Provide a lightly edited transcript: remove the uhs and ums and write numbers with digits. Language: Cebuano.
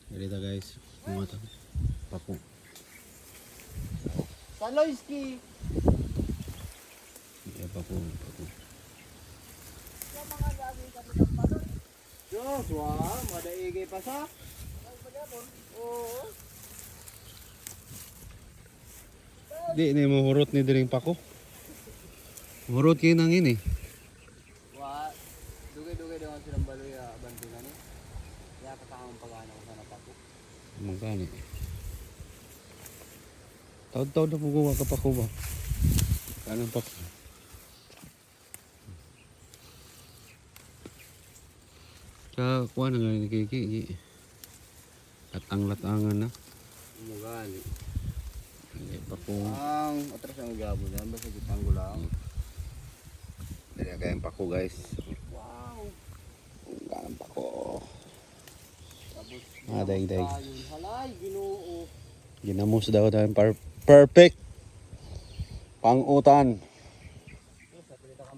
Dito, guys, mga to. Pako. Saloyski. Yeah, pako, pako. Diyos, wa, madaigay pa sa. Oo. Di ni mo hurot ni diring pako. Hurot kay nang ini. Wa, dugay-dugay daw ang silang baloy abantingan ni. Kaya kakamang pagana ko sana pako. Mangkani. Taod-taod na puguwa ka pako ba? Kanang pako. Ka kuha na nga ni Kiki. Latang-latangan na. Umugali. Hindi pako. Ang atras ang gabo yan, basta kitang gulang. Dali kayang pako, guys. Wow. Kanang pako. Tapos, Ah, daig, daig. Ayun, halay, Ginoo. Ginamos daw tayo perfect. Pangutan.